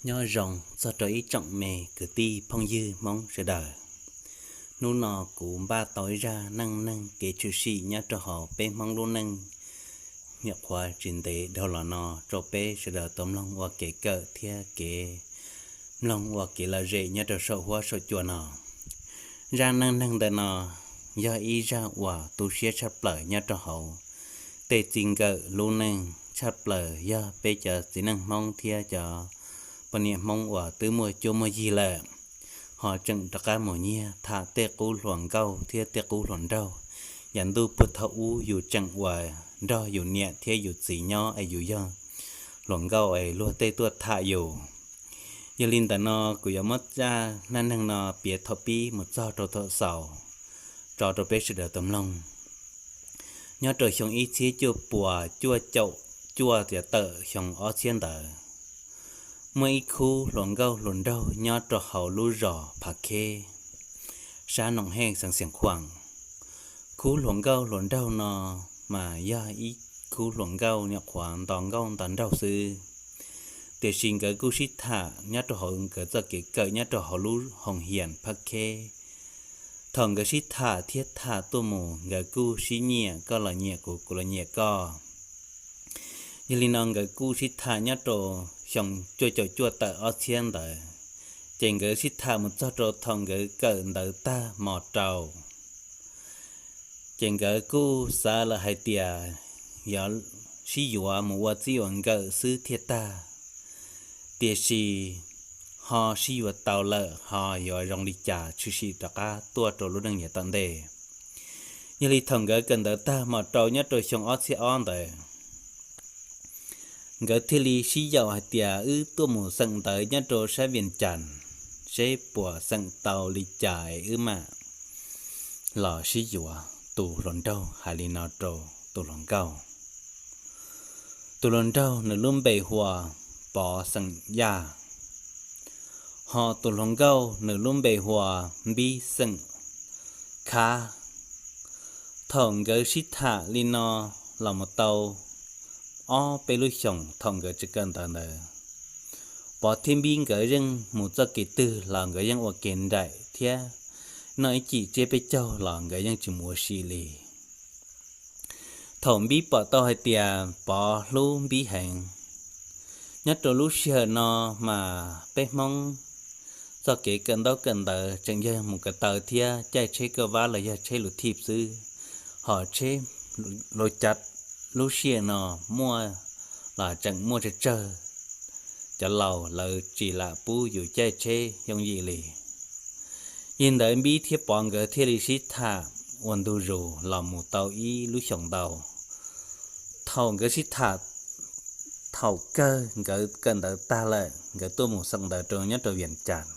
Nyob zoo txog rau ib tsoom me kwv tij phooj ywg Hmoob sawv daws. Hnub no kuv npaj tau ib zaj neej neeg kev tshwm sim nyob rau hauv peb Hmoob lub neej nyuam qhuav tsis ntev dhau los no rau peb sawv daws tau mloog ua kev kawm thiab kev mloog ua kev lom zem nyob rau saum huab saum cua no. Zaj neej neeg ntawm no yog ib zaj uas tu siab tshaj plaws nyob rau hauv tej txij nkawm lub neej, tshaj plaws yog peb cov txiv neej Hmoob thiab cov poj niam Hmoob uas twb muaj cuab muaj yig lawm, ho tseem rov qab mus nyiag tham tej qub hluas nkauj thiab tej qub hluas nraug. Yav ntuj puag thaum ub yus tseem uas nrog yus niam thiab yus txiv nyob es yus yog hluas nkauj es luag tej tuaj tham yus. Yog li ntawm no kuv yuav muab zaj neej neeg no piav thaum pib mus txog rau thaum xaus tso rau peb sawv daws tau mloog. Nyob rau xyoo ib txhiab cuaj puas cuaj caum cuaj tiav tawm xyoo ob txhiab ntawd, muaj ib khub hluas nkauj hluas nraug nyob rau hauv lub zos Phav Kheb, sab Noom Hej xeev Xiav Khuam. Khub hluas nkauj hluas nraug no mas yog ib khub hluas nkauj nyuam qhuav nto nkauj nto nraug xwb, tiam sis nkawd kuj sib tham nyob rau hauv nkawd txoj kev kawm nyob rau hauv lub hoos hiam Phav Kheb. Thaum nkawd sib tham thiab tham tuaj mus nkawd kuj sib nyiam, koj los nyiam kuv, kuv los nyiam koj. Yog li no nkawd kuj sib tham nyob rau xyoo cuaj caum cuaj tawm ob txhiab ntawd, ces nkawd sib tham mus txog rau thaum nkawd kawm ntawv tag mos rau, ces nkawd kuj xav lawm hais tias yuav sib yuav mus ua txij ua nkawm xwb thiaj tag. Tiam sis ho sib yuav tau lawm ho yuav zoo li cas tshwm sim rov qab tuaj rau lub neej yav tom ntej. Yog li thaum nkawd kawm ntawv tag mos rau nyob rau xyoo ob txhiab ob ntawd, nkawd thiaj li sib yaum hais tias wb tuaj mus xeem ntawv nyob rau sab Vias Cas, seb puas xeem tau li cas es wb mam los sib yuav. Tus hluas nraug hais li no rau tus hluas nkauj. Tus hluas nraug nws lub npe hu ua Pov xeem Yaj, ho tus hluas nkauj nws lub npe hu ua Npib xeem Khab. Thaum nkawd sib tham li no los mus tau ob peb lub xyoos thaum nkawd tseem kawm ntawv ntawd, Pov thiab Npib nkawd yeej mus txoj kev twg los nkawd yeej ua ke nraim thiab noj ib cim tsiab peb caug los nkawd yeej tsis mus ua si li. Thaum Npib pom tau hais tias Pov hlub Npib heev. Nyob rau lub sij hawm no mas peb Hmoob txoj kev kawm ntaub kawm ntawv tseem yog mus ko taw thiab caij tsheb kauj vab los yog tsheb luv thij xwb, ho tsheb luv cav lub sij hawm no muaj los tseem muaj tsawg tsawg, cov laus lawv tsis lam pub yus caij tsheb yooj yim li. Yog li ntawd Npib thiab Pov nkawd thiaj li sib tham ua ntu zus los mus tau ib lub xyoos ntau. Thaum nkawd sib tham, thaum kawg nkawd kawm ntawv tag lawm nkawd tuaj mus xeem ntawv rau nyob rau Vias Cas.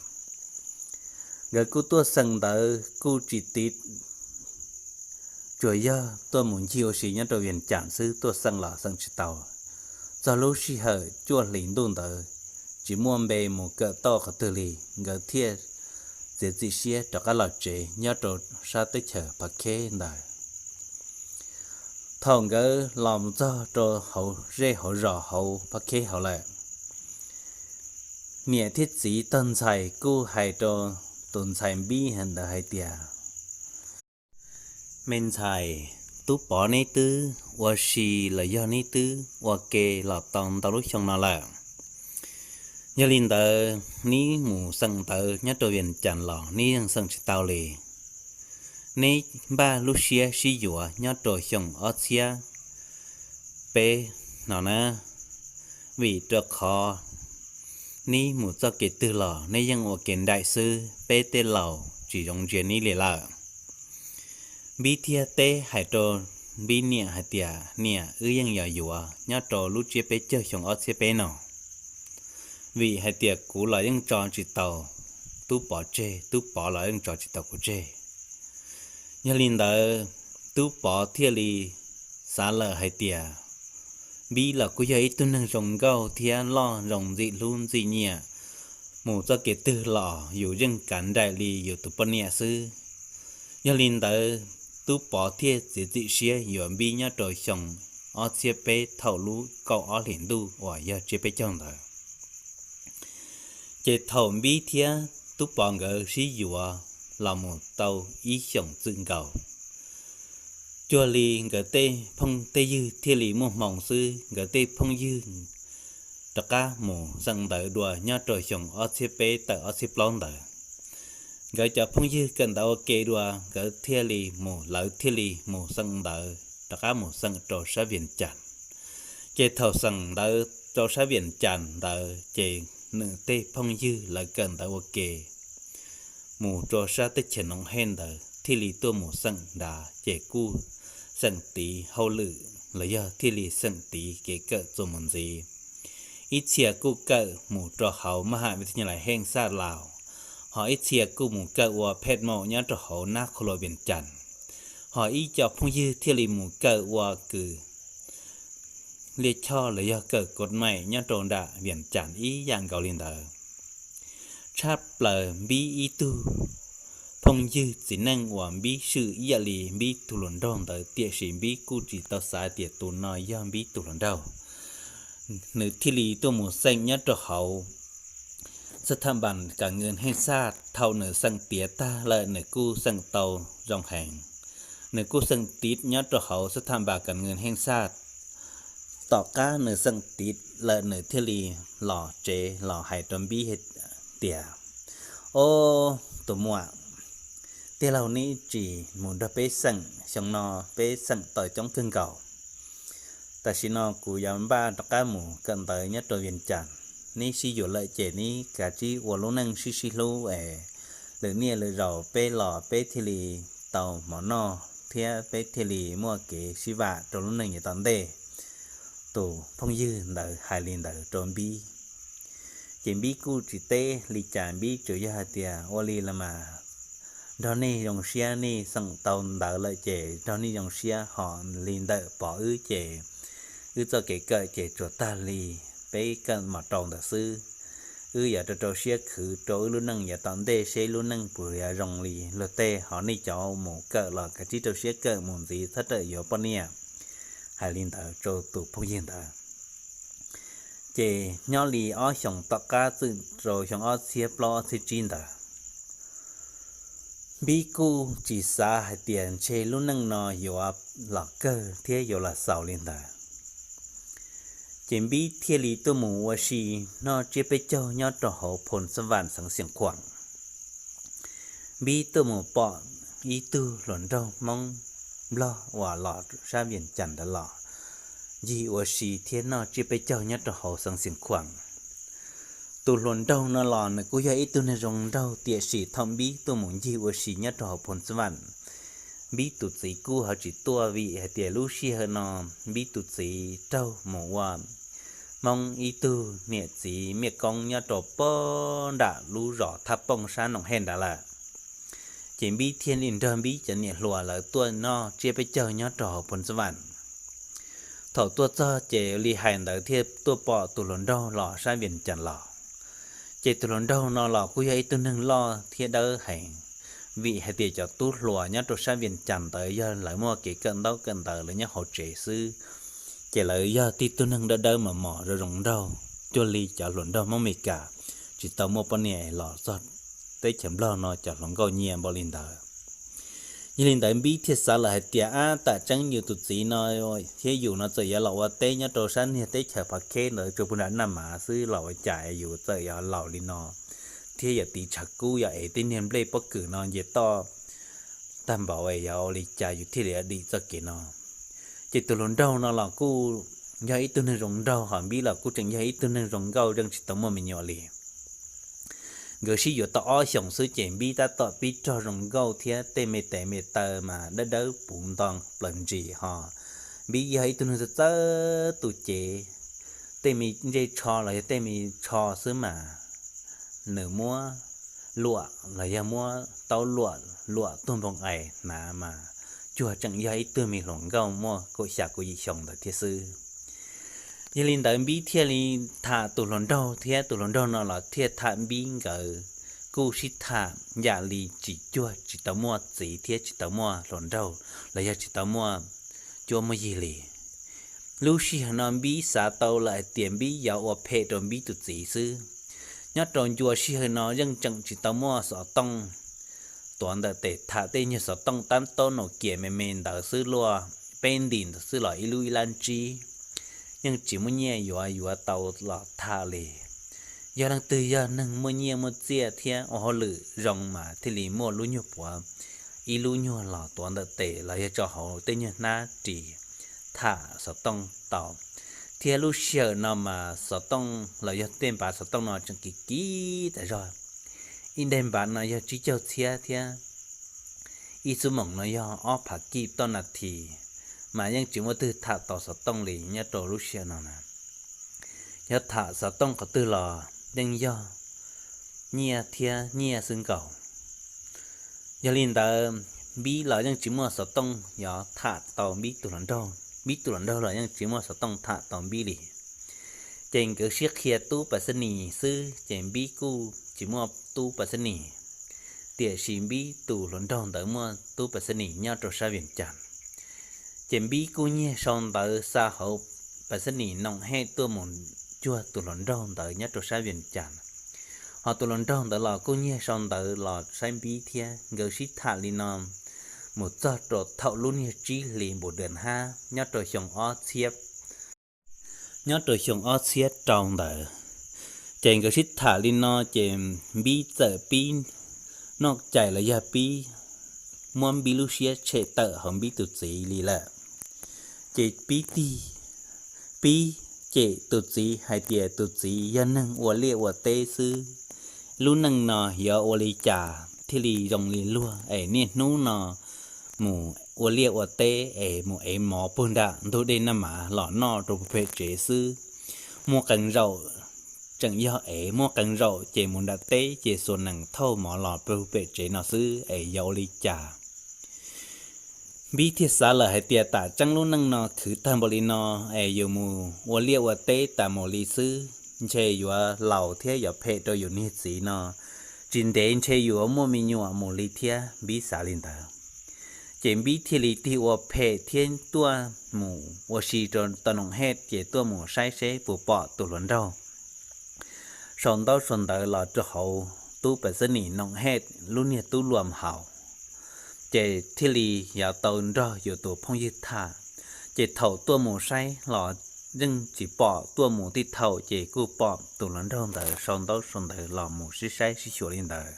Nkawd kuj tuaj xeem ntawv kuj tsis tiv, tsuas yog tuaj mus ncig ua si nyob rau Vias Cas xwb, tuaj xeem los xeem tsis tau. Txog lub sij hawm cuaj hlis ntuj ntawd, tsis muaj npe mus kawm tau qhov twg li, nkawd thiaj txiav txim siab rov qab los tsev nyob rau sab teb chaws Phav Kheb ntawd. Thaum nkawd los mus txog rau hauv zej hauv zos hauv Phav Kheb hauv lawm, niam thiab txiv tog ntxhais kuj hais rau tus ntxhais Npib ntawd hais tias, me ntxhais, tub Pov neb twb ua si los yog neb twb ua ke los tau ntau lub xyoo no lawm. Yog li ntawd neb mus xeem ntawv nyob rau Vias Cas los neb yeej xeem tsis tau li. Neb npaj lub siab sib yuav nyob rau xyoo ob txhiab peb no na, vim rau qhov neb mus txoj kev twg los neb yeej ua ke nraim xwb, peb tej laus tsis zoo ntsia neb li lawm. Npib thiaj teb hais rau Npib niam hais tias, niam, wb yeej yuav yuav nyob rau lub tsiab peb caug xyoo ob txhiab peb no, vim hais tias kuv los yeej tso tsis tau tub Pov tseg, tub Pov los yeej tso tsis tau kuv tseg. Yog li ntawd, tub Pov thiaj li xav lawm hais tias, Npib los kuj yog ib tug neeg zoo nkauj thiab loj zoo ntxim hlub ntxim nyiam, mus txoj kev twg los yus yeej kav nraim li yus tus poj niam xwb. Yog li ntawd, tub Pov thiaj txiav txim siab yuav Npib nyob rau xyoo ob txhiab peb thaum lub kaum ob hlis ntuj uas yog tsiab peb caug ntawd. Ces thaum Npib thiab Tub Pov nkawd sib yuav los mus tau ib xyoos txwm nkaus, cuag li nkawd tej phooj tej ywg thiaj li muaj hmoo xwb, nkawd tej phooj ywg rov qab mus xeem ntawv dua nyob rau xyoo ob txhiab peb tawm ob txhiab plaub ntawd. Nkawd cov phooj ywg kawm ntawv ua ke dua, nkawd thiaj li mus, lawv thiaj li mus xeem ntawv rov qab mus xeem rau sab Vias Cas. Ces thaum xeem ntawv rau sab Vias Cas ntawd ces nws tej phooj ywg lawv kawm ntawv ua ke mus rau sab teb chaws Noov Hej ntawd thiaj li tuaj mus xeem nrad, ces kuj xeem tiv hauj lwm los yog thiaj li xeem tiv kev kawm txuas mus ntxiv. Ib txhia kuj kawm mus rau hauv maj ham vi thas nyas lais Heej Xaj Laus, ho ib txhia kuj mus kawm ua phej maum nyob rau hauv nab qhua lua Vias Cas, ho ib co phooj ywg thiaj li mus kawm ua kws liaj choj los yog kawm kod maim nyob rau nram Vias Cas ib yam nkaus li ntawd. Tshaj plaws Npib ib tug phooj ywg txiv neej uas Npib swm ib yam li Npib tus hluas nraug ntawd, tiam sis Npib kuj tsis tau xav tias tus no yog Npib tus hluas nraug. Nws thiaj li tuaj mus xeem nyob rau hauv xab thaj npas kas nws Heej Xaj. Thaum nws xeem tiav tag lawm nws kuj xeem tau zoo heev, nws kuj xeem tiv nyob rau hauv xab thaj npas kas nws Heej Xaj. Tom qab nws xeem tiv lawm nws thiaj li los tsev los hais rau Npib hais tias, Ob, tus muam, tij laug neb tsis mus nrog peb xeem, xyoo no peb xeem tau coob kawg nkaus. Tam sim no kuv yuav npaj rov qab mus kawm ntawv nyob rau Vias Cas. Neb sib yuav lawm ces neb kav tsij ua lub neej sib sib hlub es lwm niaj lwm zaus peb los peb thiaj li tau mov noj thiab peb thiaj li muaj kev sib vam rau lub neej yav tom ntej. Tus phooj ywg ntawd hais li ntawd rau Npib, ces Npib kuj tsis teb li cas, Npib tsuas yog hais tias, Ua li los mas nrog nej zoo siab, nej xeem tau ntawv lawm ces nrog nej zoo siab, ho li ntawm Pov wb ces wb txoj kev kawm ces tsuas tag li peb kawm mos rau ntawd xwb. Wb yuav rau rau siab khwv rau wb lub neej yav tom ntej seb lub neej puas yuav zoo li luag tej, ho nej cov mus kawm los kav tsij rau siab kawm mus ntxiv txhob rawm yuav poj niam. Hais li ntawd rau tus phooj ywg ntawd. Ces nyob li ob xyoos tom qab txwm rau xyoo ob txhiab plaub ob txhiab tsib ntawd, Npib kuj tsis xav hais tias ntshe lub neej no yuav los kawg thiab yuav los xaus li ntawd. Ces Npib thiaj li tuaj mus ua si noj tsiab peb caug nyob rau hauv Phoo Xab Vam xeev Xias Khuam. Npib tuaj mus pom ib tug hluas nraug Hmoob Nplog uas los sab Vias Cas ntawd los ncig ua si thiab noj tsiab peb caug nyob rau hauv xeev Xias Khuam. Tus hluas nraug no los nws kuj yog ib tug neeg zoo nraug, tiam sis thaum Npib tuaj mus ncig ua si nyob rau hauv Phoo Xab Vam, Npib tus txiv kuj ho tsis tuaj, vim hais tias lub sij hawm no Npib tus txiv raug mus ua Hmoob ib tug niam txiv miaj koob nyob rau pem nram lub zos Thaj Pooj sab Noom Hej nrad lawm. Ces Npib thiaj li nrog Npib cov niam hluas lawv tuaj noj tsiab peb caug nyob rau hauv Phoo Xab Vam. Thaum tuaj txog ces li hais ntawd thiaj tuaj pom tus hluas nraug los sab Vias Cas los. Ces tus hluas nraug no los kuj yog ib tug neeg loj thiab dawb heev, vim hais tias cov tub hluas nyob rau sab Vias Cas ntawd yog lawv muaj kev kawm ntaub kawm ntawv lawv nyob hauv tsev xwb, ces lawv yog tib tug neeg dawb dawb mos mos zoo zoo nraug, cuag li cov hluas nraug Hmoob Mes Kas tsis tau muaj poj niam los txog teb chaws Nplog no cov hluas nkauj nyiam npaum li ntawd. Yog li ntawd Npib thiaj xav lawm hais tias, Ab, tam tseeb yus tus txiv no thiab yus no txawm yuav los ua teb nyob rau sab niag teb chaws Phav Kheb ntawd tsuas puag nram Naj Mav xwb los ua cas yus txawm yuav laus li no thiab yog tiv tshav kub yog es tej niag nplej pob kws no nce toj tag npaum es yog ua li cas yus thiaj li dim txoj kev no. Ces tus hluas nraug no los kuj yog ib tug neeg zoo nraug, ho Npib los kuj tseem yog ib tug neeg zoo nkauj zeej tsis tau muaj me nyuam li. Nkawd sib yuav tau ob xyoos xwb ces Npib tab tom pib rog zoo nkauj thiab tej me tes me taw mas dawb dawb puv nto plaws ntsis ho. Npib yog ib tug neeg txawj txawj tu cev, tej me ntsej tsho los yog tej me tsho xwb mas nws muab luam los yog muab taub luam luam tuag npoo ais hnav mas cuag tseem yog ib tug me hluas nkauj muaj kaum xya kaum yim xyoo ntawd thiab xwb. Yog li ntawd Npib thiaj li tham tus hluas nraug thiab tus hluas nraug no los thiaj tham Npib, nkawd kuj sib tham yam li tsis cuag tsis tau muaj txiv thiab tsis tau muaj hluas nraug los yog tsis tau muaj cuab muaj yig li. Lub sij hawm no Npib xav tau lawm hais tias Npib yuav ua phem rau Npib tus txiv xwb. Nyob rau ncua sij hawm no yeej tseem tsis tau muaj xov tooj tuav ntawm tes tham tej nyuag xov tooj tab tob Nokia me me ntawd xwb, luaj peb ntim ntawd xwb los ib lub ib lab ntsib, yeej tsis muaj nyiaj yuav yuav tau los tham li. Yog leej twg yog neeg muaj nyiaj muaj txiaj thiab ua hauj lwm zoo mas thiaj li muaj lub nyuag puav ib lub nyuag los tuav ntawm tes los yog tso hauv tej nyuag hnab ris tham xov tooj tau. Thiab lub sij hawm no mas xov tooj los yog tej npav xov tooj no tseem kim kim tas zog. Ib daim npav no yog tsib caug txhiab thiab ib xuab moos no yog ob phav kij toj nas this, mas yeej tsis muaj twg tham tau xov tooj li nyob rau lub sij hawm no na. Yog tham xov tooj qhov twg los yeej yog nyiaj thiab nyiaj xwb nkaus. Yog li ntawd, Npib los yeej tsis muaj xov tooj yuav tham tau Npib tus hluas nraug, Npib tus hluas nraug los yeej tsis muaj xov tooj tham tau Npib li. Ces nkawd sib qhia tub pas xab nis xwb, ces Npib kuj tsis muaj tub pas xab nis, tiam sis Npib tus hluas nraug ntawd muaj tub pas xab nis nyob rau sab Vias Cas. Ces Npib kuj nyiag sau ntawv xa hauv pas xab nis noom hej tuaj mus cuag tus hluas nraug ntawd nyob rau sab Vias Cas. Ho tus hluas nraug ntawd los kuj nyiag sau ntawv los saib Npib thiab. Nkawd sib tham li no mus txog rau thaum lub niag tsib hlis npus das hab nyob rau xyoo ob txhiab, nyob rau xyoo ob txhiab rau ntawd. Ces nkawd sib tham li no ces Npib txawm pib noj cai los yog pib muab Npib lub siab tshem tawm hauv Npib tus txiv li lawm. Ces Npib tig, Npib cem tus txiv hais tias tus txiv yog neeg ua liaj ua teb xwb, lub neej no yuav ua li cas thiaj li zoo li luag es niaj hnub no mus ua liaj ua teb es mus ev mov puag nram ntug dej Naj Mav los noj rau puag pem tsev xwb. Muaj qee zaum tseem yog ev, muaj qee zaum ces mus nram teb ces xuas nees thauj mov los puag pem tsev no xwb es yuav ua li cas. Npib thiaj xav lawm hais tias tam tseeb lub neej no khwv tag npaum li no es yus mus ua liaj ua teb tas mus li xwb ntshe yuav laus thiab yuav phem rau yus niag txiv no, tsis ntev ntshe yuav muaj me nyuam mus li thiab, Npib xav li ntawd. Ces Npib thiaj li tig ua phem thiab tuaj mus ua si rau tom noom hej ces tuaj mus saib seb puas pom tus hluas nraug sau ntaub sau ntawv los rau hauv tub pas xab nis noom hej lub niag tub luam haus, ces thiaj li yuav tau nrog yus tus phooj ywg tham. Ces thaum tuaj mus saib los yeej tsis pom, tuaj mus tib thaum ces kuj pom tus hluas nraug ntawd sau ntaub sau ntawv los mus sib saib sib xyuas li ntawd.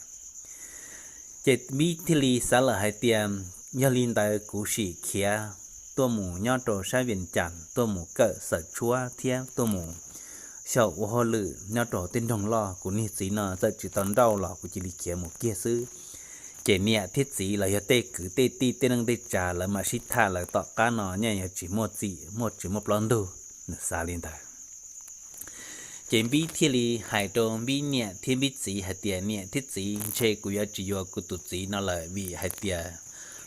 Ces Npib thiaj li xav lawm hais tias, yog li ntawd kuv sim khiav tuaj mus nyob rau sab Vias Cas tuaj mus kawm xawm tshuab thiab tuaj mus xyaum ua hauj lwm nyob rau tej nroog loj, kuv niag txiv no txawm tsis tau nrauj los kuv cia li khiav mus kiag xwb. Ces niam thiab txiv los yog tej kwv tej tij tej neej tej tsa lawv mam sib tham lawv tom qab no, nyob yuav tsis muaj txim muaj tsis muaj plaub ntug, nws xav li ntawd. Ces Npib thiaj li hais rau Npib niam thiab Npib txiv hais tias, niam thiab txiv, ntshe kuv yuav tsis yuav kuv tus txiv no lawm vim hais tias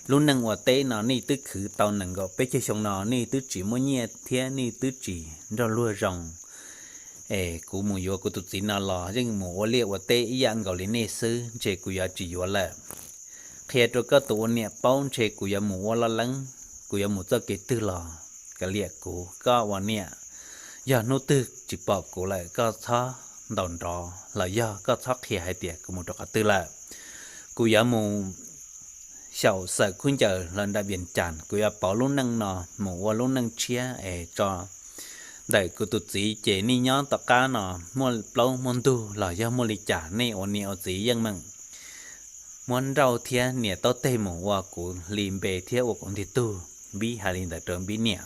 lub neej ua teb no nej twb khwv tau nees nkaum peb caug xyoo no nej twb tsis muaj nyiaj thiab nej twb tsis nrog luag zoo. Es kuv mus yuav kuv tus txiv no los yeej mus ua liaj ua teb ib yam nkaus li nej xwb, ntshe kuv yuav tsis yuav lawm. Qhia rau koj tus ua niam paub, ntshe kuv yuav mus ua laj leeb, kuv yuav mus txoj kev twg los kav liam kuv, koj ua niam. Yog hnub twg tsis pom kuv lawm koj txhob ntaus nrov los yog koj txhob qhia hais tias kuv mus rau qhov twg lawm. Kuv yuav mus xyaum xawm khaub ncaws los nram Vias Cas, kuv yuav pauv lub neej no mus ua lub neej tshiab es tso ntawm kuv tus txiv ces nej nyob tom qab no muaj plaub muaj ntug los yog muaj li cas nej ua niam ua txiv yeej meem muab nrauj thiab nias taub teg mus ua kuv li npe thiab ua kuv ntiag tug. Npib hais li ntawd rau Npib niam.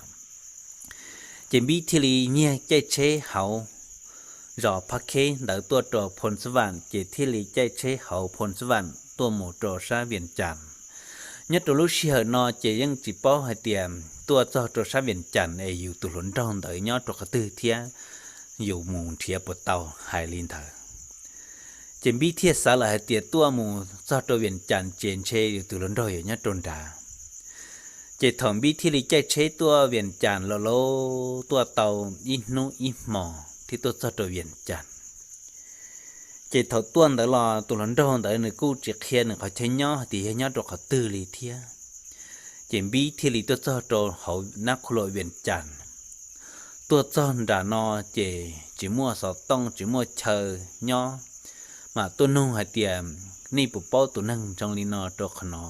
Ces Npib thiaj li nyiag caij tsheb hauv zos Phab Kheb ntawd tuaj rau Phoo Xab Vam, ces thiaj li caij tsheb hauv Phoo Xab Vam tuaj mus rau sab Vias Cas. Nyob rau lub sij hawm no ces yeej tsis paub hais tias tuaj txog rau sab Vias Cas es yus tus hluas nraug ntawd nyob rau qhov twg thiab yus mus nrhiav puas tau, hais li ntawd. Ces Npib thiaj xav lawm hais tias tuaj mus txog rau Vias Cas ces ntshe yus tus hluas nraug yuav nyob rau nrad. Ces thaum Npib thiaj li caij tsheb tuaj Vias Cas los lauj, tuaj tau ib hnub ib hmo thiab tuaj txog rau Vias Cas. Ces thaum tuaj ntawd los tus hluas nraug ntawd nws kuj tsis qhia nws qhov chaw nyob hais tias yog nyob rau qhov twg li thiab. Ces Npib thiaj li tuaj txog rau hauv nab qhu luam Vias Cas. Tuaj txog nram no ces tsis muaj xov tooj tsis muaj chaw nyob, mam tuaj nug hais tias, nej puas paub tus neeg zoo li no rau qhov no,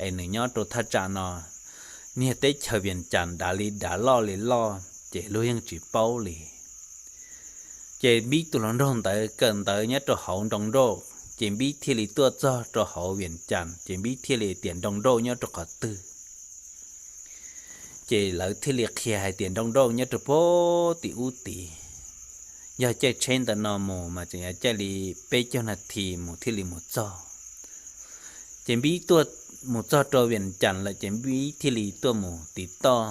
es nws nyob rau thaj tsam no, niag teb chaws Vias Cas dav li dav loj li loj ces luag yeej tsis paub li. Ces Npib tus hluas nraug ntawd kawm ntawv nyob rau hauv nroog nrauj, ces Npib thiaj li tuaj txog rau hauv Vias Cas, ces Npib thiaj li tias nroog nrauj nyob rau qhov twg. Ces lawv thiaj li qhia hais tias nroog nrauj nyob rau pem tim ub tid. Yog caij tsheb ntawm no mus mas tseem yuav caij li peb caug nas this mus thiaj li mus txog. Ces Npib tuaj mus txog rau Vias Cas lawm ces Npib thiaj li tuaj mus tiv toj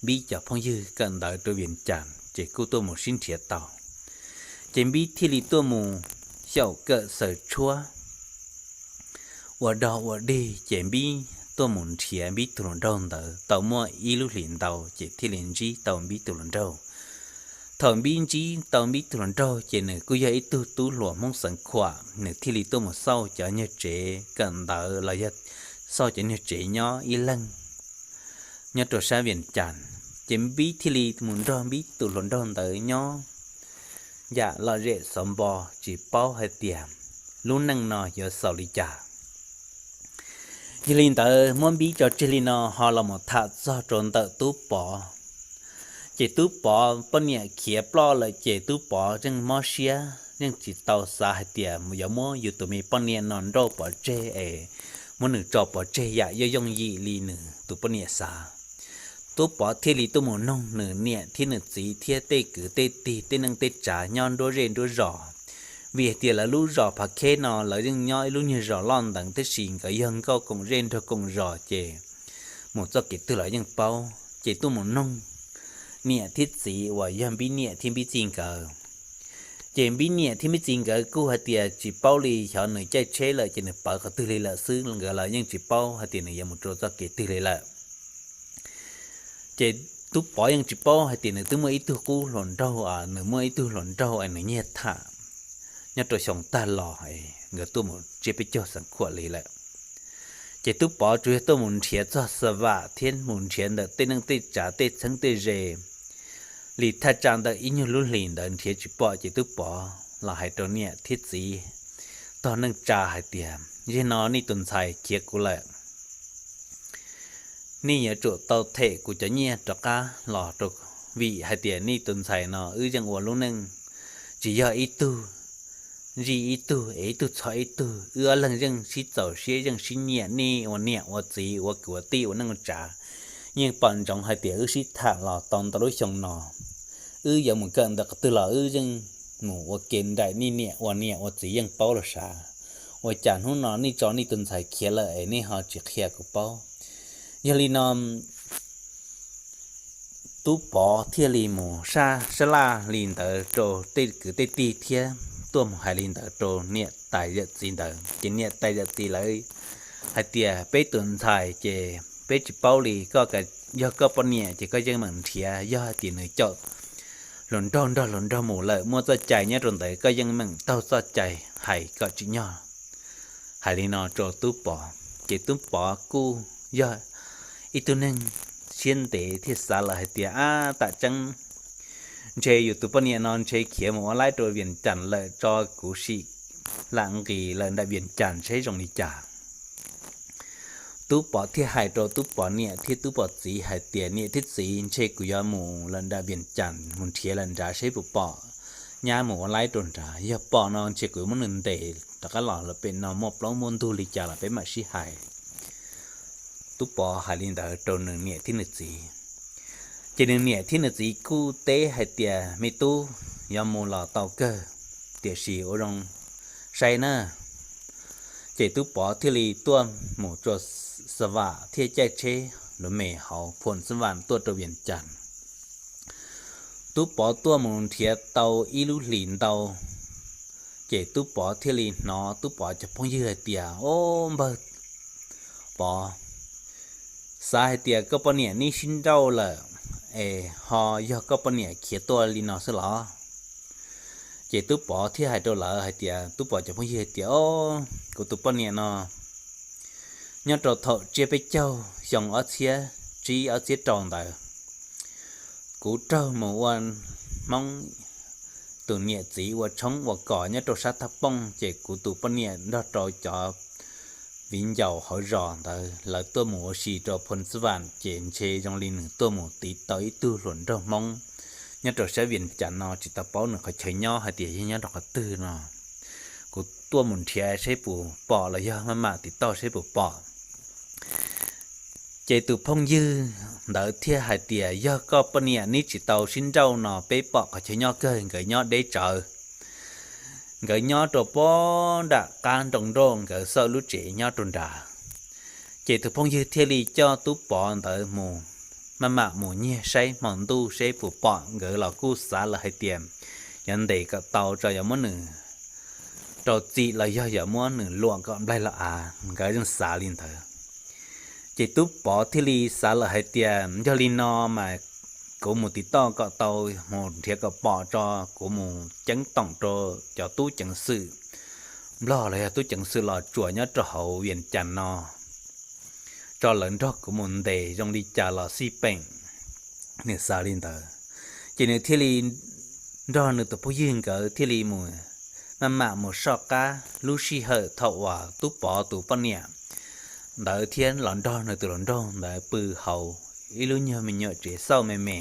Npib cov phooj ywg kawm ntawv rau Vias Cas ces kuj tuaj mus sib nrhiav tau. Ces Npib thiaj li tuaj mus xyaum kawm xaws tshuab ua dog ua dig ces Npib tuaj mus nrhiav Npib tus hluas nraug ntawd tau muaj ib lub hlis ntau ces thiaj li ntsib tau Npib tus hluas nraug. Thaum Npib ntsib tau Npib tus hluas nraug ces nws kuj yog ib tug tub hluas Hmoob xeev Khuam, nws thiaj li tuaj mus xauj cov nyuag tsev kawm ntawv los yog xauj cov nyuag tsev nyob ib leeg nyob rau sab Vias Cas. Ces Npib thiaj li mus nrog Npib tus hluas nraug ntawd nyob yam lom zem xov npo, tsis paub hais tias lub neej no yuav xaus li cas. Yog li ntawd muab Npib tso tseg li no ho los mus tham txog rau ntawm Tub Pov. Ces Tub Pov poj niam khiav ploj lawm ces Tub Pov yeej mob siab, yeej tsis tau xav hais tias yuav muab yus tus me poj niam no nrauj pov tseg es muab nws tso pov tseg yam yooj yooj yim li nws tus poj niam xav. Tub Pov thiaj li tuaj mus noog nws niam thiab nws txiv thiab tej kwv tej tij tej neej tej tsav nyob nruab zej nruab zos, vim hais tias lawv lub zos Phav Kheb no lawv yeej nyob ib lub nyuag zos loj nteev tab sis nkawd yog nkauj koom zej nraug koom zos ces mus txoj kev twg los yeej paub. Ces tuaj mus noog niam thiab txiv uas yog Npib niam thiab Npib txiv nkawd. Ces Npib niam thiab Npib txiv nkawd kuj hais tias tsis paub li, xyov nws caij tsheb lawm ces nws pawv qhov twg li lawm xwb, nkawd los yeej tsis paub hais tias nws yuav mus rau txoj kev twg li lawm. Ces Tub Pov yeej tsis paub hais tias nws twb muaj ib tug qub hluas nraug, nws muaj ib tug hluas nraug es nws nyiag tham nyob rau xyoo tag los, nkawd tuaj mus tsiab peb caug xeev khuam li lawm. Ces Tub Pov tsuas yog tuaj mus nrhiav txog xa vam thiab mus nrhiav ntawm tej neej tej tsav tej txheeb tej ze li thaj tsam ntawm ib nyuag lub hlis ntawd nrhiav tsis pom ces Tub Pov los hais rau niam thiab txiv tog neej tsa hais tias, yog no nej tus ntxhais khiav kuv lawm, nej yuav tsum tau them kuv cov nyiaj rov qab los rau, vim hais tias nej tus ntxhais no wb yeej ua lub neej tsis yog ib tug zij ib tug es ib tug txhom ib tug, wb ob leeg yeej sib txaus siab yeej sib nyiam, nej ua niam ua txiv ua kwv ua tij ua neej ua tsav yeej pom ntsoov hais tias wb sib tham los tau ntau lub xyoo no, wb yuav mus kawm ntawv qhov twg los wb yeej mus ua ke nraim nej niam ua niam ua txiv yeej paub los sav. Ua cas hnub no nej tso nej tus ntxhais khiav lawm es nej ho tsis qhia kuv paub? Yog li no Tub Pov thiaj li mus sab sab laj li ntawd rau tej kwv tej tij thiab tuaj mus hais li ntawd rau niam tais yawm txiv ntawd, ces niam tais yawm txiv lawv hais tias, peb tus ntxhais ces peb tsis paub li, koj yog koj poj niam ces koj yeej meem nrhiav, yog hais tias nws caum hluas nraug nrog hluas nraug mus lawm muaj txoj cai nyob rau ntawd koj yeej meem taug txoj cai hais kom tsim nyog. Hais li no rau Tub Pov ces Tub Pov kuj yog ib tug neeg siab ntev thiaj xav lawm hais tias, ab, tam tseeb ntshe yus tus poj niam no ntshe khiav mus ua laib rau Vias Cas lawm, tso kuv sim lam nqis lawm nram Vias Cas saib zoo li cas. Tub Pov thiaj hais rau Tub Pov niam thiab Tub Pov txiv hais tias, niam thiab txiv, ntshe kuv yuav mus lawm nram Vias Cas mus nrhiav lawm nrad saib puas pom nyab mus ua laib rau nrad, yog pom no ntshe kuv yuav muab nws ntes rov qab los lawm pem no, muaj plaub muaj ntug li cas los peb mam sib hais. Tub Pov hais li ntawd rau nws niam thiab nws txiv. Ces nws niam thiab nws txiv kuj teb hais tias, me tub, yuav mus los tau kawg, tiam sis ua zoo saib na. Ces Tub Pov thiaj li tuaj mus tso xa vam thiab caij tsheb luv mes hauv phuam xa vam tuaj rau Vias Cas. Tub Pov tuaj mus nrhiav tau ib lub hlis ntau, ces Tub Pov thiaj li hnov Tub Pov cov phooj ywg hais tias, o, npawg Pov, xav hais tias koj poj niam neb sib nrauj lawm es ho yog koj poj niam khiav tuaj li no xwb los? Ces Tub Pov thiaj hais rau lawv hais tias, Tub Pov cov phooj ywg hais tias, o, kuv tus poj niam no nyob rau thaum tsiab peb caug xyoo ob txhiab tsib ob txhiab rau ntawd, kuv raug mus ua Hmoob tus niam txiv ua tshoob ua kos nyob rau sab thaj pooj, ces kuv tus poj niam nrog rau cov viv ncaus hauv zos ntawd lawv tuaj mus ua si rau Phoo Xab Vam, ces ntshe zoo li nws tuaj mus tiv tau ib tug hluas nraug Hmoob nyob rau sab Vias Cas no, tsis tau paub nws qhov chaw nyob hais tias yog nyob rau qhov twg no. Kuv tuaj mus nrhiav saib puas pom los yog maj mam tiv tauj saib puas pom. Ces tus phooj ywg ntawd thiaj hais tias, yog koj poj niam neb tsis tau sib nrauj no, peb pom qhov chaw nyob kawg, nkawd nyob deb tsawv, nkawd nyob rau pob nram qab nroo nrauj, nkawd xauj lub tsev nyob rau nrad. Ces tus phooj ywg thiaj li coj Tub Pov ntawd mus, maj mam mus nyiag saib hmo ntuj saib puas pom. Nkawd los kuj xav lawm hais tias yuav ntes kom tau tso yuav muab nws rau txim los yog yuav muab nws luam kom nplaig los av, nkawd yeej xav li ntawd. Ces Tub Pov thiaj li xav lawm hais tias, yog li no mas kuv mus tiv tauj kom tau, mus nrhiav kom pom tso, kuv mus ceeb toom rau cov tub ceev xwm Nplog los yog tub ceev xwm Los Tsuas nyob rau hauv Vias Cas no tso lawv nrog kuv mus ntes zoo li cas los xij peem. Nws xav li ntawd, ces nws thiaj li nrog nws tus phooj ywg nkawd thiaj li mus, maj mam mus soj qab. Lub sij hawm thaum uas Tub Pov tus poj niam ntawd thiab los nrog nws tus hluas nraug ntawd pw hauv ib lub nyuag me nyuam tsev xauj me me,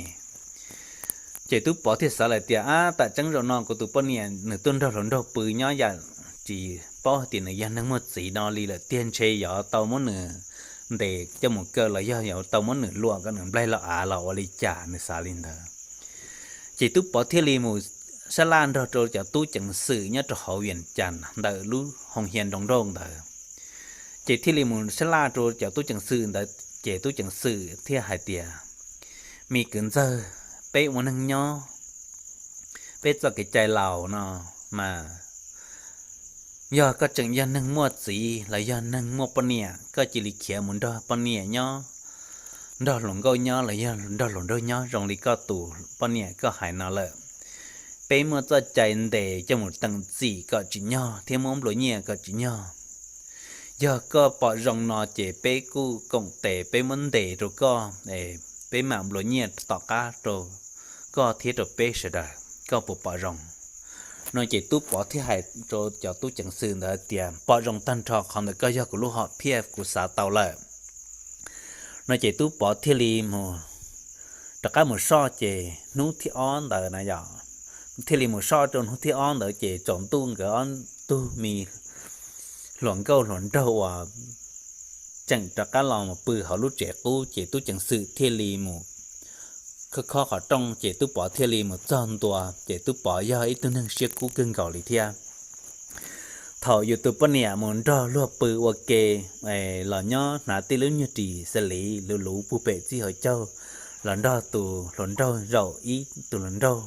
ces Tub Pov thiaj xav lawm tias, ab, tam tseeb zaum no kuv tus poj niam nws tuaj nrog hluas nraug pw nyob yam tsis paub hais tias nws yog neeg muaj txiv no li lawm tiag, ntshe yuav tau muab nws ntes coj mus kaw los yog yuav tau muab nws luam kom nws nplaig los av los ua li cas, nws xav li ntawd. Ces Tub Pov thiaj li mus sab laj nrog rau cov tub ceev xwm nyob rau hauv Vias Cas ntawm lub hoo hia nroo nrauj ntawd. Ces thiaj li mus sab laj rau cov tub ceev xwm ntawd, ces tub ceev xwm thiaj hais tias, me kwv ntxawg, peb ua neeg nyob, peb txoj kev cai laus no mas, yog koj tseem yog neeg muaj txiv los yog neeg muaj poj niam, koj cia li khiav mus nrog poj niam nyob, nrog hluas nkauj nyob los yog nrog hluas nraug nyob zoo li koj tus poj niam koj hais no lawm. Peb muaj txoj cai ntes coj mus teem txim kom tsim nyog thiab muab nplua nyiaj kom tsim nyog. Yog koj pom zoo no ces peb kuj koom tes peb muab ntes rau koj, peb mam nplua nyiaj tom qab rau koj thiab rau peb sawv daws, koj puas pom zoo? No ces Tub Pov thiaj hais rau cov tub ceev xwm ntawd tias, pom zoo tag nrho, qhov ntawd koj yog kuv lub hom phiaj, kuv xav tau lawm. No ces Tub Pov thiaj li mus, rov qab mus soj, ces hnub thib ob ntawd na yog, thiaj li mus soj rau hnub thib ob ntawd ces tsaus ntuj nkawd ob tug me hluas nkauj hluas nraug uas tseem rov qab los mus pw hauv lub tsev qub, ces tub ceev xwm thiaj li mus khob khob qhov rooj, ces Tub Pov thiaj li mus txog ntua, ces Tub Pov yog ib tug neeg siab kub kawg nkaus li thiab. Thaum yus tus poj niam mus nrog luag pw ua ke los nyob hnav tej lub nyuag ris xas lis luv luv puag pem txij hauv caug, los nrog tus hluas nraug zaum ib tus hluas nraug,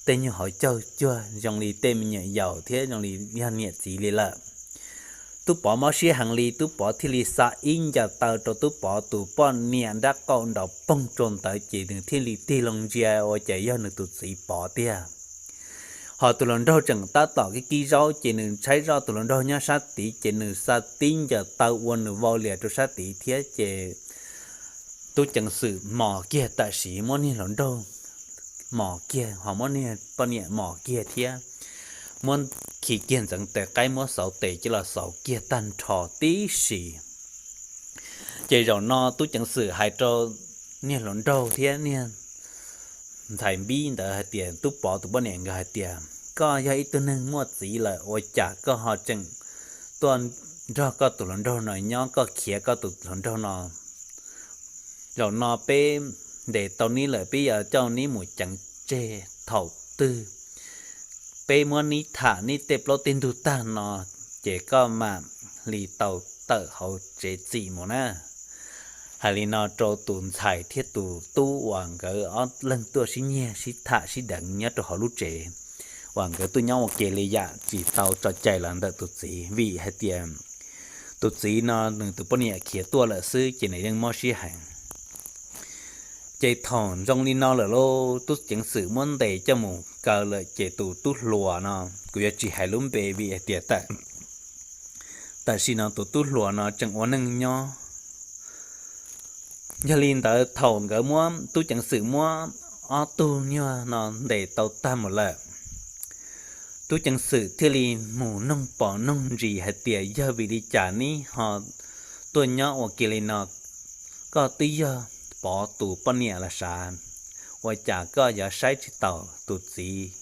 tej nyuag hauv caug cuag zoo li tej me nyuam yaus thiab zoo li yog niam txiv li lawm. Tub Pov mob siab heev li, Tub Pov thiaj li xa ib ncaws taw rau Tub Pov tus poj niam nrab qaum nraud poog rau ntawd, ces nws thiaj li tig loo ntsia ua cas yog nws tus txiv Pov tiag. Ho tus hluas nraug tseem tab tom kib kib zaub, ces nws tshaib zoj tus hluas nraug nyob sab tid, ces nws xa tib ncaws taw ua nws vau lias rau sab tid thiab, ces tub ceev xwm mos kiag tam sim, muab niag hluas nraug mos kiag, ho muab niag poj niam mos kiag thiab, muab khi kiag ntxeev tes qaib, muab xauv tes coj los xauv kiag tag nrho tib si. Ces zaum no tub ceev xwm hais rau niag hluas nraug thiab niag ntxhais npib ntawd hais tias, Tub Pov tus poj niam nkawd hais tias, koj yog ib tug neeg muaj txiv lawm, ua cas koj ho tseem tuaj nrog koj tus hluas nraug no nyob, koj khiav koj tus hluas nraug no. Zaum no peb ntes tau neb lawm, peb yuav coj neb mus ceev tseg thaum twg peb muab neb tham neb tej plaub tej ntug tag no, ces koj mam li tau tawm hauv tsev txim mus na. Hais li no rau tus ntxhais thiab tus tub uas nkawd ob leeg tuaj sib nyiag sib tham sib deev nyob rau hauv lub tsev, uas nkawd tuaj nyob ua ke li yam tsis tau tso cai los ntawm tus txiv, vim hais tias tus txiv no nws tus poj niam khiav tuaj lawm xwb, ces nws yeej mob siab heev. Ces thaum zoo li no lawm lauj, tub ceev xwm muab ntes coj mus kaw lawm, ces tus tub hluas no, kuv yuav tsis hais lub npe vim hais tias tam sim no tus tub hluas no tseem ua neej nyob. Yog li ntawd, thaum nkawd muab, tub ceev xwm muab ob tug nyuag no ntes tau tag mus lawm, Tub ceev xwm thiaj li mus noog pom noog ntsis hais tias yog vim li cas neb ho tuaj nyob ua ke li no, koj twb yog Pov tus poj niam los sav, ua cas koj yuav saib tsis taus tus txiv?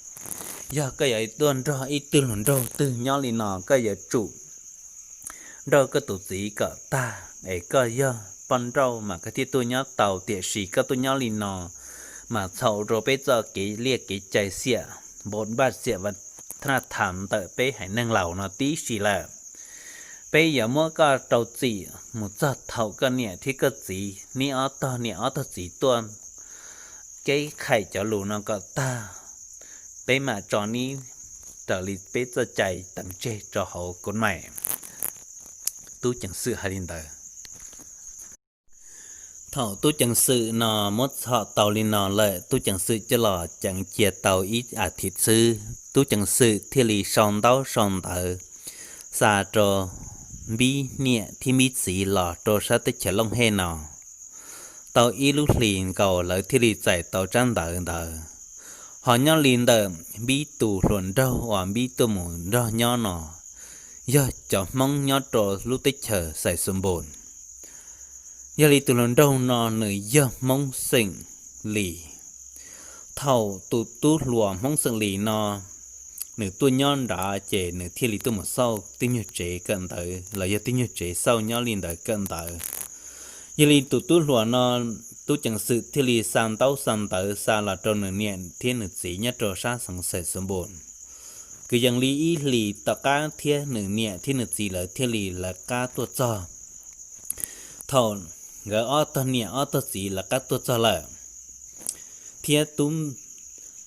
Yog koj yuav tuaj nrog ib tug hluas nraug twg nyob li no, koj yuav tsum nrauj koj tus txiv kom tag es koj yog poj nrauj mas koj thiaj tuaj nyob tau, tiam sis koj tuaj nyob li no mas txhaum rau peb txoj kev liaj kev cai xiam npau npaj xiam vaj thaj tham ntawm peb haiv neeg laus no tib si lawm. Peb yuav muab koj rau txim mus txog thaum koj niam thiab koj txiv, neb ob tog niam ob tog txiv tuaj keb khais cov lus no kom tag, peb mam tso neb raws li peb txoj cai teev tseg rau hauv kos mais. Tub ceev xwm hais li ntawd. Thaum tub ceev xwm no muab txhom tau li no lawm, tub ceev xwm coj los ceev cia tau ib as thiv xwb, tub ceev xwm thiaj li sau ntaub sau ntawv xa rau npib niam thiab npib txiv los rau sab teb chaws Looj Hej no. Tau ib lub hlis nkaus lawv thiaj li txais tau tsab ntawv ntawd. Ho nyob li ntawm npib tus hluas nraug uas npib tuaj mus nrog nyob no yog cov Hmoob nyob rau lub teb chaws Xais Xus Npus. Yog li tus hluas nraug no nws yog Hmoob xeem Lis. Thaum tus tub hluas Hmoob xeem Lis no nws tuaj nyob nrad ces nws thiaj li tuaj mus xauj tib nyuag tsev kawm ntawv los yog tib nyuag tsev xauj nyob li ntawd kawm ntawv. Yog li tus tub hluas no, tub ceev xwm thiaj li xa ntaub xa ntawv xa los rau nws niam thiab nws txiv nyob rau sab xeev Xais Xus Npus. Kwv yees li ib hlis tom qab thiab nws niam thiab nws txiv lawv thiaj li lawv qab tuaj txog. Thaum nkawd ob tog niam ob tog txiv lawv qab tuaj txog lawm, thiab tub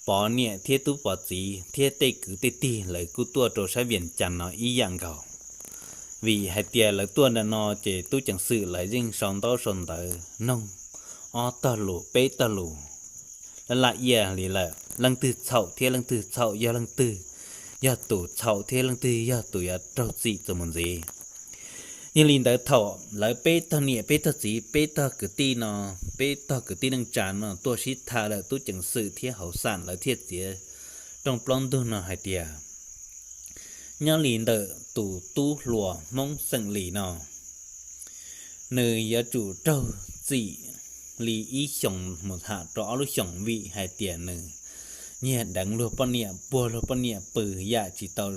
Pov niam thiab tub Pov txiv thiab tej kwv tej tij lawv kuj tuaj rau sab Vias Cas no ib yam nkaus. Vim hais tias lawv tuaj ntawm no ces tub ceev xwm lawv yeej sau ntaub sau ntawv noog ob tog lus peb tog lus laj laj ia li lawm, leej twg txhaum thiab leej twg txhaum, yog leej twg yog tus txhaum thiab leej twg yog tus yuav raug txim txuas mus ntxiv. Yog li ntawd thaum lawv peb tog niam peb tog txiv peb tog kwv tij no, peb tog kwv tij neej tsa no tuaj sib tham lawm, tub ceev xwm thiab hauv xam lawv thiaj txiav rooj plaub ntug no hais tias nyob li ntawm tus tub hluas Hmoob xeem Lis no, nws yuav tsum raug txim li ib xyoos mus tham rau ob lub xyoos vim hais tias nws nyiag deev luag poj niam, puag luag poj niam pw yam tsis tau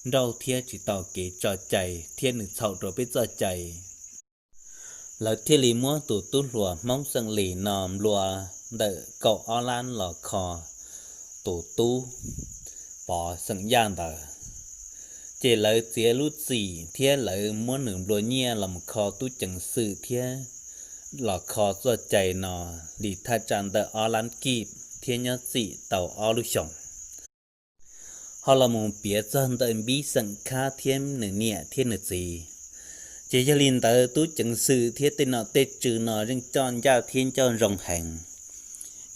nrauj thiab tsis tau kev tso cai thiab nws txhaum rau peb txoj cai. Lawv thiaj li muab tus tub hluas Hmoob xeem Lis no nplua ntawm kaum ob lab los kho tus tub Pov xeem Yaj ntawd. Ces lawv txiav lub txim thiab lawv muab nws nplua nyiaj los mus kho tub ceev xwm thiab los kho txoj cai no li thaj tsam ntawm ob lab kij thiab nyob txim tau ob lub xyoos. Ho los mus piav txog ntawm Npib xeem Khab thiab nws niam thiab nws txiv, ces yog li ntawd tub ceev xwm thiab tej nom tej tswv no yeej coj ncaj thiab coj zoo heev.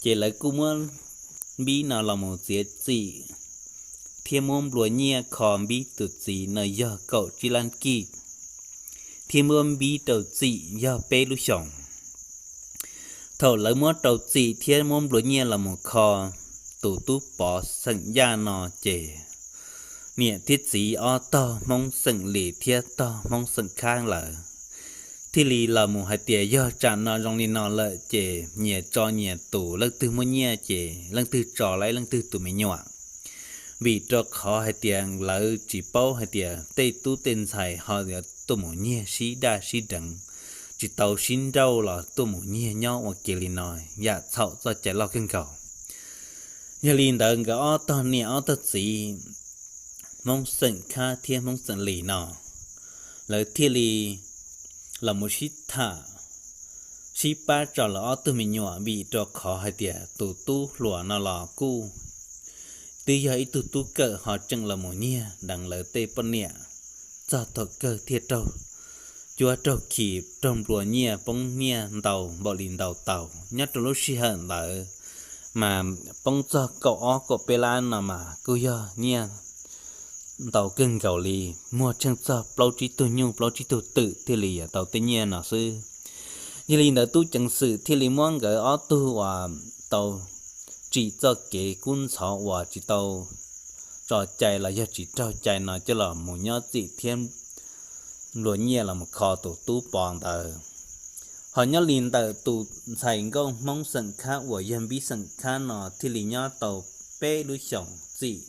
Ces lawv kuj muab Npib no los mus txiav txim thiab muab nplua nyiaj kho Npib tus txiv no yog kaum tsib lab kij, thiab muab Npib rau txim yog peb lub xyoos. Thaum lawv muab rau txim thiab muab nplua nyiaj los mus kho tus tub Pov xeem Yaj no ces niam thiab txiv ob tog Hmoob xeem Lis thiab tog Hmoob xeem Khab lawm thiaj li los mus hais tias yog tsam no zoo li no lawm ces nyias tso nyias tus, leej twg muaj nyiaj ces leej twg tso laib leej twg tus me nyuam. Vim rau qhov hais tias lawv tsis paub hais tias tej tub tej ntxhais ho yuav tuaj mus nyiag sib daj sib deev, tsis tau sib nrauj los tuaj mus nyiag nyob ua ke li no, yam txhaum txoj cai loj kawg nkaus. Yog li ntawd nkawd ob tog niam ob tog txiv, Hmoob xeem Khab thiab Hmoob xeem Lis no, lawv thiaj li los mus sib tham, sib pab tso lawv ob tug me nyuam, vim rau qhov hais tias tus tub hluas no los kuj twb yog ib tug tub kawm ho tseem los mus nyiag deev lawv tej poj niam, txog thaum kawg thiaj raug cuab raug khi, raug nplua nyiaj poob nyiaj ntau npaum li ntau tau. Nyob rau lub sij hawm ntawd mas poob txog kaum ob kaum peb lab no mas kuj yog nyiaj ntau kawg nkaus li, muag tsheej txog plaub tsib tug nyuj plaub tsib tug twm thiaj li yuav tau tej nyiaj no xwb. Yog li ntawd tub ceev xwm thiaj li muab nkawd ob tug uas tau tsim txoj kev kub ntxhov uas tsis tau tos cai los yog tsis raug cai no coj los mus nyob txim thiab nplua nyiaj los mus kho tus tub Pov ntawd. Ho nyob li ntawm tus ntxhais nkauj Hmoob xeem khab uas yog Npib xeem khab no thiaj li nyob tau peb lub xyoos txim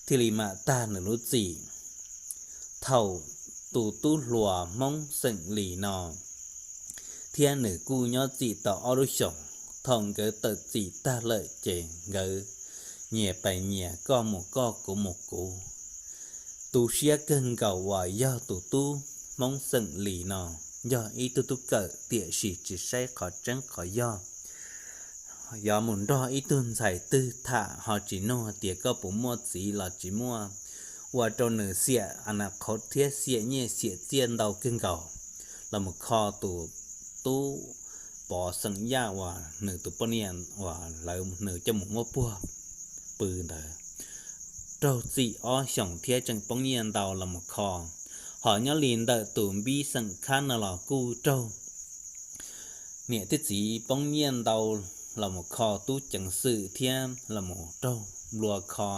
thiaj li mam tag nws lub txim. Thaum tus tub hluas Hmoob xeem Lis no thiab nws kuj nyob txim tau ob lub xyoos. Thaum nkawd tawm txim tag lawm ces nkawd nyias pais nyias, koj mus koj kuv mus kuv. Tu siab kawg nkaus uas yog tus tub Hmoob xeem Lis no yog ib tug tub kawm tiam sis tsis saib qhov tseeb qhov yog. Yuav mus nrog ib tug ntxhais twg tham ho tsis nug tias koj puas muaj txiv los tsis muaj, ua rau nws xiam a na qhov thiab xiam nyiaj xiam txiaj ntau kawg nkaus los mus kho tus tub Pov xeem Yaj uas nws tus poj niam uas lawv nws coj mus muab puag pw ntawd raug txim ob xyoos thiab tseem poob nyiaj ntau los mus kho. Ho nyob li ntawm tus Npib xeem khab no los kuj raug niam thiab txiv poob nyiaj ntau los mus kho tub ceev xwm thiab los mus raug nplua kho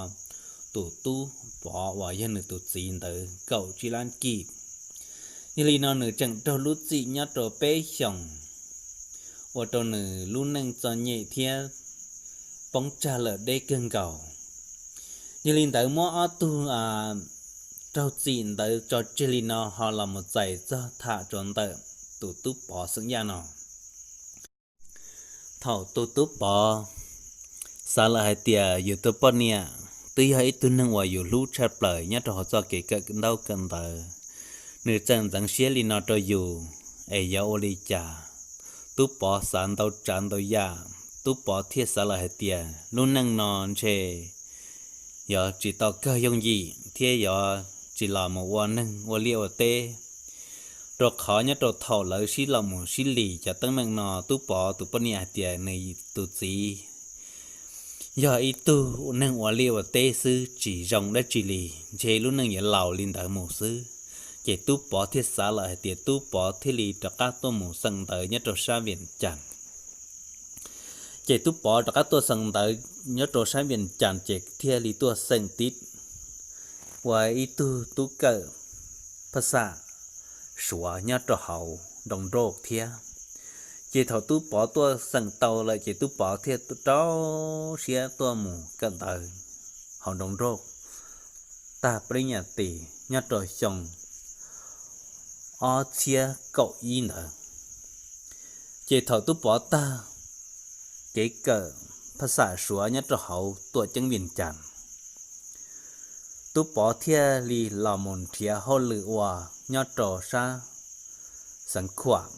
tus tub Pov uas yog nws tus txiv ntawd kaum tsib lab kij. Yog li no nws tseem raug lub txim nyob rau peb xyoos, ua rau nws lub neej txom nyem thiab poob tsag lawm deb kawg nkaus. Yog li ntawd muab ob tug raug txim ntawd tso tseg li no ho los mus txais txog tham rau ntawm tus tub Pov xeem Yaj no. Thaum tus tub Pov xav lawm hais tias yus tus poj niam twb yog ib tug neeg uas yus hlub tshaj plaws nyob rau hauv txoj kev kawm ntaub kawm ntawv, nws txawm ntxeev siab li no rau yus, es yuav ua li cas? Tub Pov xav ntau tsav ntau yam, tub Pov thiaj xav lawm hais tias lub neej no ntshe yuav tsis tau kawg yooj yim thiab yuav tsis los mus ua neeg ua liaj ua teb, rau qhov nyob rau thaum lawv sib los mus sib lis cov teeb meem no tub Pov tus poj niam hais tias nws tus txiv yog ib tug neeg ua liaj ua teb xwb tsis zoo dab tsi li, ntshe lub neej yuav laus li ntawd mus xwb. Ces tub Pov thiaj xav lawm hais tias tub Pov thiaj li rov qab tuaj mus xeem ntawv nyob rau sab Vias Cas. Ces tub Pov rov qab tuaj xeem ntawv nyob rau sab Vias Cas ces thiaj li tuaj xeem tib ua ib tug tub kawm phaj xam Suav nyob rau hauv nroog Nroj thiab. Ces thaum tub Pov tuaj xeem tau lawm ces tub Pov thiaj rau siab tuaj mus kawm ntawv hauv nroog Nroj, tag peb nyas tis nyob rau xyoo ob txhiab kaum ib ntawd. Ces thaum tub Pov tag kev kawm phaj xam Suav nyob rau hauv tuam ceeb Vias Cas, tub Pov thiaj li los mus nrhiav hauj lwm ua nyob rau sab Xeev Khuam.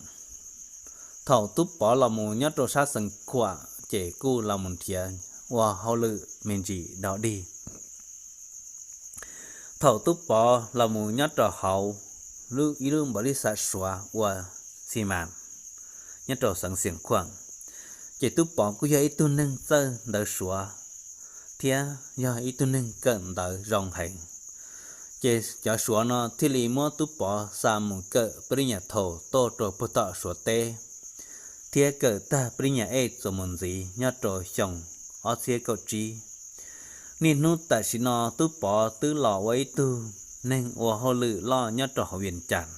Thaum tub Pov los mus nyob rau sab Xeev Khuam ces kuj los mus nrhiav ua hauj lwm me ntsis dog dig. Thaum tub Pov los mus nyob rau hauv ib lub npaum li xam Suav ua xi mas nyob rau xeev Xeev Khuam, ces tub Pov kuj yog ib tug neeg txawj ntawv Suav thiab yog ib tug neeg kawm ntawv zoo heev. Ces cov Suav no thiaj li muab tub Pov xa mus kawm peb lub nyuam thaus tuaj rau puag tom Suav teb, thiab kawm tag peb lub nyuam ej txuas mus ntxiv nyob rau xyoo ob txhiab kaum tsib. Niaj hnub tam sim no tub Pov twb los ua ib tug neeg ua hauj lwm loj nyob rau hauv Vias Cas,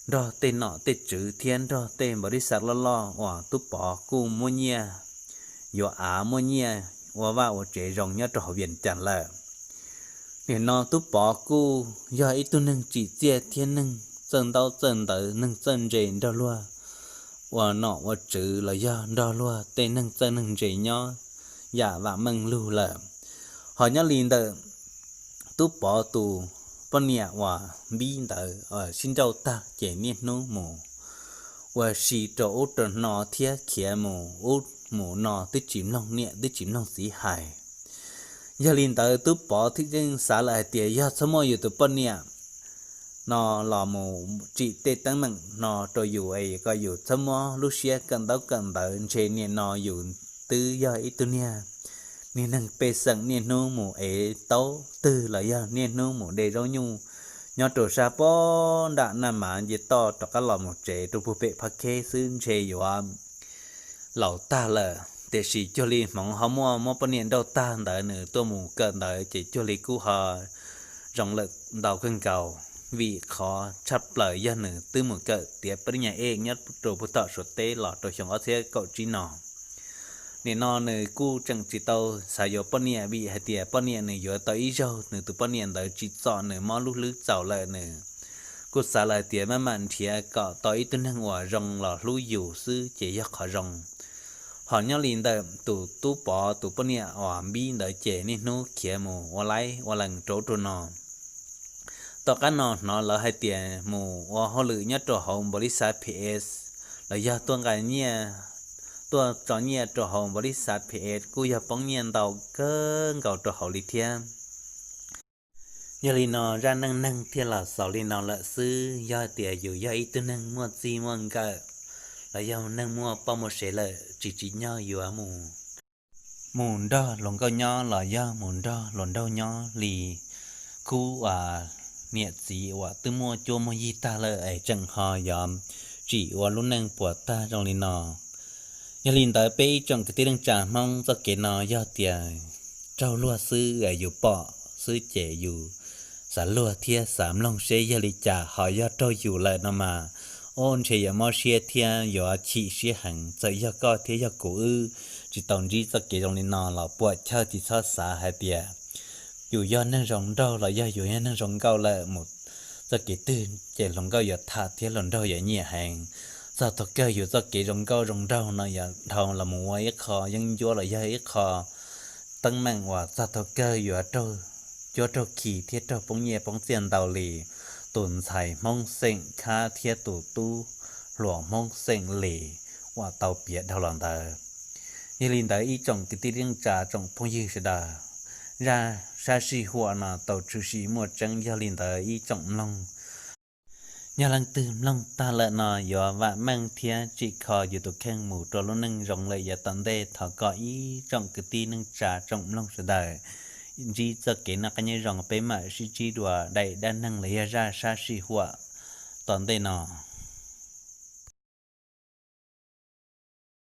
nrog tej nom tej tswv thiab nrog tej npaus lis xas loj loj uas tub Pov kuj muaj nyiaj yuav av muaj nyiaj ua vaj ua tsev zoo nyob rau hauv Vias Cas lawm. Nim no tub Pov kuj yog ib tug neeg tsim txiaj thiab neeg txawj ntaub txawj ntawv, neeg txawj ntse nrog luag ua nom ua tswv los yog nrog luag tej neeg txawj neeg ntse nyob yam vam meej lug lawm. Ho nyob li ntawm tub Pov tus poj niam uas Npib ntawd sib nrauj tag ces niaj hnub mus ua si rau ub rau no thiab khiav mus ub mus no twb tsis mloog niam twb tsis mloog txiv hais. Yog li ntawd tub Pov thiaj yeej xav lawm hais tias yog txhob muaj yus tus poj niam no los mus tsim tej teeb meem no rau yus es kom yus txhob muab lub siab kawm ntaub kawm ntawv, ntshe nim no yus twb yog ib tug niag niag neeg pej xeem niaj hnub mus ev taub twg los yog niaj hnub mus de zaub nyuj nyob rau sab pob nram Naj Mav nce toj rov qab los mus tsev rau puag pem Phab Kheb xwb ntshe yuav laus tag lawm. Tiam sis cuag li hmoov ho muaj muab poj niam nrauj tag ntawd nws tuaj mus kawm ntawv ces cuag li kuj ho zoo lawm ntau kawg nkaus, vim qhov tshaj plaws yog nws twb mus kawm tiav poj niam ej nyob rau puag tom Suav teb los rau xyoo ob txhiab kaum tsib no. Nim no nws kuj tseem tsis tau xav yuav poj niam vim hais tias poj niam nws yuav tau ib zaug nws tus poj niam ntawd tsis txom nws mob lub hlwb txaus lawm, nws kuj xav lawm tias maj mam nrhiav kom tau ib tug neeg uas zoo los hlub yus xwb ces yog qhov zoo. Ho nyob li ntawm tus tub Pov tus poj niam uas npib ntawd ces niaj hnub khiav mus ua laib ua lees rau ub rau no. Tom qab no hnov lawv hais tias mus ua hauj lwm nyob rau hauv npaum li xav P S, los yog tuaj nqa nyiaj, tuaj tso nyiaj rau hauv npaum li xav P S kuj yog poob nyiaj ntau kawg nkaus rau hauv li thiab. Yog li no zaj neej neeg thiaj los xaus li no lawm xwb. Yog tias yus yog ib tug neeg muaj txij muaj nkawm los yog neeg muaj poj muaj sev lawm tsis tsim nyog yuav mus mus nrog hluas nkauj nyob los yog mus nrog hluas nraug nyob li khub uas niam txiv uas twb muaj cuab muaj yig tag lawm es tseem ho yuav tsim ua lub neej puas tag zoo li no. Yog li ntawd peb ib tsoom kwv tij neej tsa Hmoob txoj kev no yog tias raug luag xwb es yus pom xwb ces yus xav luag thiab xav mloog seb yog li cas, ho yog raug yus lawm no mas ub ntshe yuav mob siab thiab yuav chim siab heev. Txawm yog koj thiab yog kuv wb tsis tau ntsib txoj kev zoo li no los puam chawj tsis txhob xav hais tias yus yog neeg zoo nraug los yog yus yog neeg zoo nkauj lawm mus txoj kev twg ces hluas nkauj yuav tham thiab hluas nraug yuav nyiam heev. Txog thaum kawg yus txoj kev zoo nkauj zoo nraug no yuav dhau los mus ua ib qho yeeb ncuab los yog ib qho teeb meem uas txog thaum kawg yuav raug cuab raug khi thiab raug poob nyiaj poob txiaj ntau li tus ntxhais Hmoob xeem Khab thiab tus tub hluas Hmoob xeem Lis uas tau piav dhau los ntawd. Yog li ntawd ib tsoom kwv tij neej tsa tsoom phooj ywg sawv daws, zaj sab sij huam no tau tshwm sim muaj tseeb. Yog li ntawd ib tsoom mloog, yog leej twg mloog tag lawm no yuav vam meej thiab tsim kho yus tus kheej mus rau lub neej zoo lawm yav tom ntej. Thov kom ib tsoom kwv tij neej tsa tsoom mloog sawv daws ntsib txoj kev noj qab nyob zoo, peb mam sib ntsib dua daim dab neeg los yog zaj sab sij huam tom ntej no.